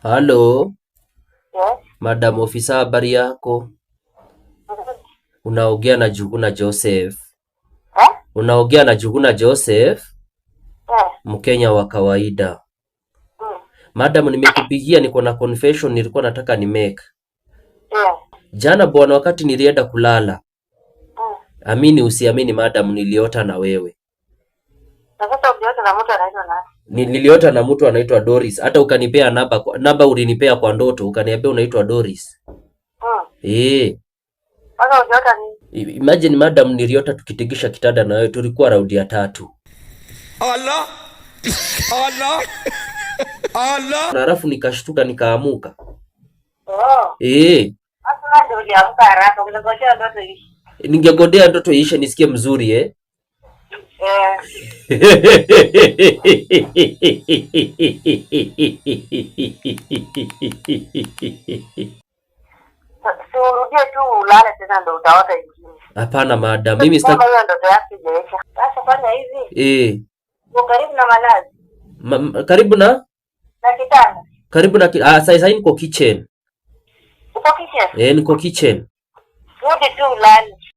Halo, Yes. Madam Ofisa, habari yako? Unaongea na Juguna Joseph. Eh? Unaongea na Juguna Joseph, Eh. Mkenya wa kawaida. Madam, nimekupigia niko na confession nilikuwa nataka ni make. Jana bwana, wakati nilienda kulala, amini usiamini madam, niliota na wewe. Na sasa uliota na mtu anaitwa nani? Niliota na mtu anaitwa Doris. Hata ukanipea namba, namba ulinipea kwa ndoto, ukaniambia unaitwa Doris. Eh. Sasa uliota nini? Imagine madam, niliota tukitingisha kitanda na wewe, tulikuwa raundi ya tatu. Allah, Allah, Allah. Na halafu nikashtuka nikaamuka. Oh. Eh, Sasa ndio uliamka haraka, ulingojea ndoto iishe. Ningegodea ndoto iishe nisikie mzuri, eh. Eh. Si urudie tu ulale tena ndio utaota ingine. Hapana madam, mimi Kama sitaki. hiyo ndoto yako ijaisha. Sasa fanya hivi. Eh, Uko karibu na malazi karibu na na kitanda. Karibu na ah, sasa niko kitchen. Uko kitchen? Eh, niko kitchen. Rudi tu ulale.